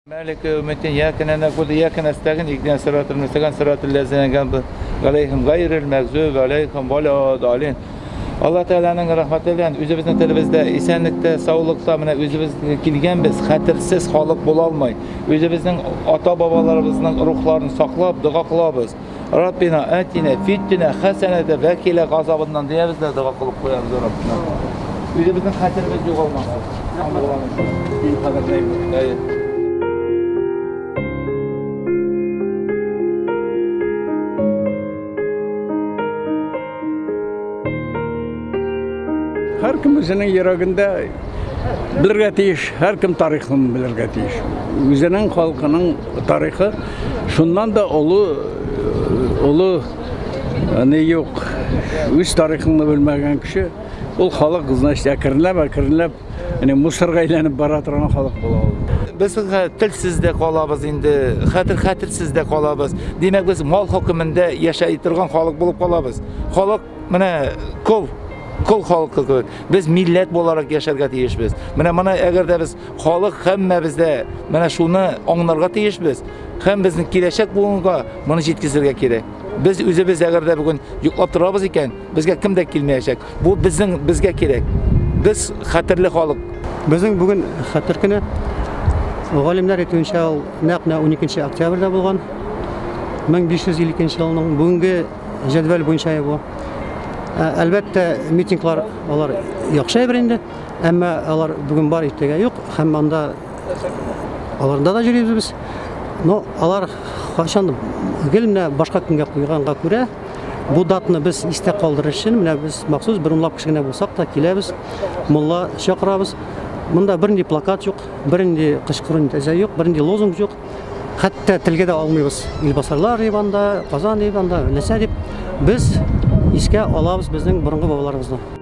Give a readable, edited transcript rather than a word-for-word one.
Мәлик яумиддин, ияка нәгъбуду, ияка нәстәгыйн, иһдина сиратал мөстәкыйм, сиратал ләзина ән'амта галәйһим гайрил мәгъзуби алейхим валаддалин. Алла Тәгаләнең рәхмәте белән үзебезнең телебездә исәнлектә, саулыкта менә үзебез килгәнбез, хәтерсез халык була алмый. Үзебезнең ата-бабаларыбызның рухларын саклап, дога кылабыз. Раббина атина фид-дөнья хәсәнәтә вә килә газабыннан диябез дә дога кылып куябыз Раббина. Үзебезнең хәтеребез югалмасын. Әйе. Һәркем үзенең йөрәгендә белергә тиеш, һәркем тарихын белергә тиеш. Үзенең халкының тарихы шуннан да олы олы ни юк. Үз тарихыңны белмәгән кеше, ул халык, значит, әкренләп, әкренләп, менә мусорга әйләнеп бара торган халык була ул. Без телсез дә калабыз инде, хәтер хәтерсез дә калабыз. Димәк, без мал хөкемендә яшәй торган халык булып калабыз. Халык менә кол, кол халкы кебек. Без милләт буларак яшәргә тиешбез. Менә моны әгәр дә без халык һәммәбез дә менә шуны аңларга тиешбез. Һәм безнең киләчәк буынга моны җиткезергә кирәк. Без үзебез әгәр дә бүген йоклап торабыз икән, безгә кем дә килмәячәк. Бу безнең безгә кирәк. Без хәтерле халык. Безнең бүген хәтер көне. Галимнәр әйтүенчә, ул нәкъ менә 12 октябрьдә булган. 1552 елның бүгенге җәдвәл буенча бу. Әлбәттә, митинглар алар яхшы әйбер инде, әмма алар бүген бар, иртәгә юк, һәм анда аларда да йөрибез без. Но алар кайчан гел менә башка көнгә куйганга күрә, бу датны без истә калдырыр өчен менә без махсус бер унлап кеше генә булсак та киләбез, мулла чакырабыз. Монда бернинди плакат юк, бернинди кычкыру нәрсә юк, бернинди лозунг юк. Хәтта телгә дә алмыйбыз. Илбасарлар дип анда, Казан дип анда, нәрсә дип. Без искә алабыз безнең борынгы бабаларыбызны.